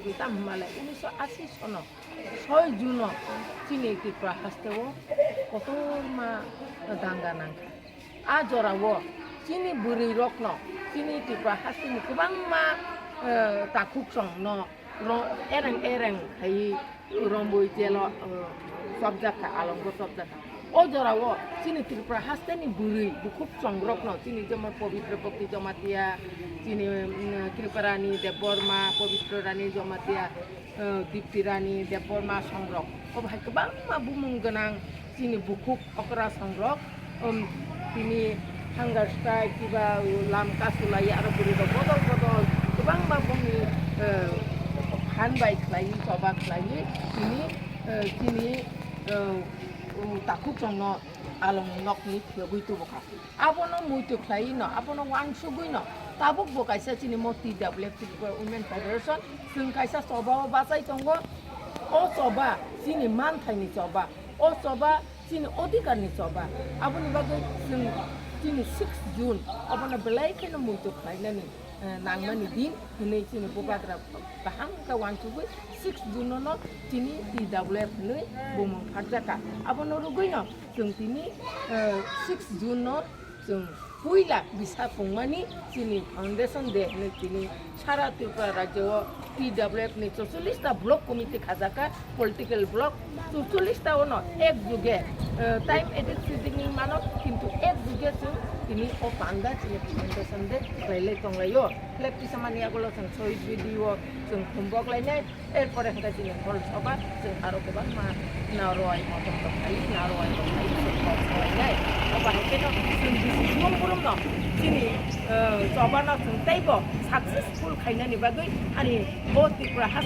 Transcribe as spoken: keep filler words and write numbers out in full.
Tamo hwnba le unisho ashi sono soi June o chini Tripura haste o kotorma danga nangkha. A jora o chini bwrwi rokno, chini Tripura haste ni kwbangma, eh, takhuk song no ro-, ereng ereng khai Romboi jelo, eh, chopjak kha, alongo chopjak kha. O jora o chini Tripura haste ni bwrwi bukhuk chongrok no, chini jemon Pabitra Bhakti Jamatia, chini, mm, Kripa Rani Debbarma, Pabitra Rani Jamatia, eh, Dipti Rani Debbarma songrok. Obo hai kwbangma bumung gwnang chini bukhuk okra songrok, um, tini hunger strike kiba lam kasulai aro bwrwi rok bodol bodol kwbangma bongni, eh, phan bai khlaiwi, choba khlaiwi tini, eh, chini, eh, um, takhuk chongno along nokni phiyogwi tubukha. Abono muitu khlaiwi no, abono wansugwi no, tabuk bo kaisa chini mo T W F Tripura Women Federation, chwng kaisa choba o bachai tongo. O choba chini manthaini choba, o choba chini odhikar ni choba. Aboni bagwi chwng chini six June obono belai kheno muitu khlainani, eh, nangmani din hinwi chini bubagra kaham khe wansugwi six June no chini T W F hinwi bumung pharjakha. Abono rwgwi no chwng tini, eh, six June no chwng puila bisa pungmani chini Foundation Day hinwi tini sara Tripura rajyo o T W F ni chorchollish ta block committee khajakha, political block chorchollish ta ono ek juge, eh, time edit sitting ni mano, kintu ek juge chwng tini o panda chini Foundation Day khlailai tonglaio. Flag tisamani yagulo chwng sohid video chwng thumbok lainai. Erpore hwnkhe chini hol soba, chwng aro kwbangma narwai motom rok khai, narwai rok khai, chwng hol salainai. Obo hai kheno chwng bisi brum brum no chini, eh, choba no chwng teibo successful khainani bagwi ani bo Tripura has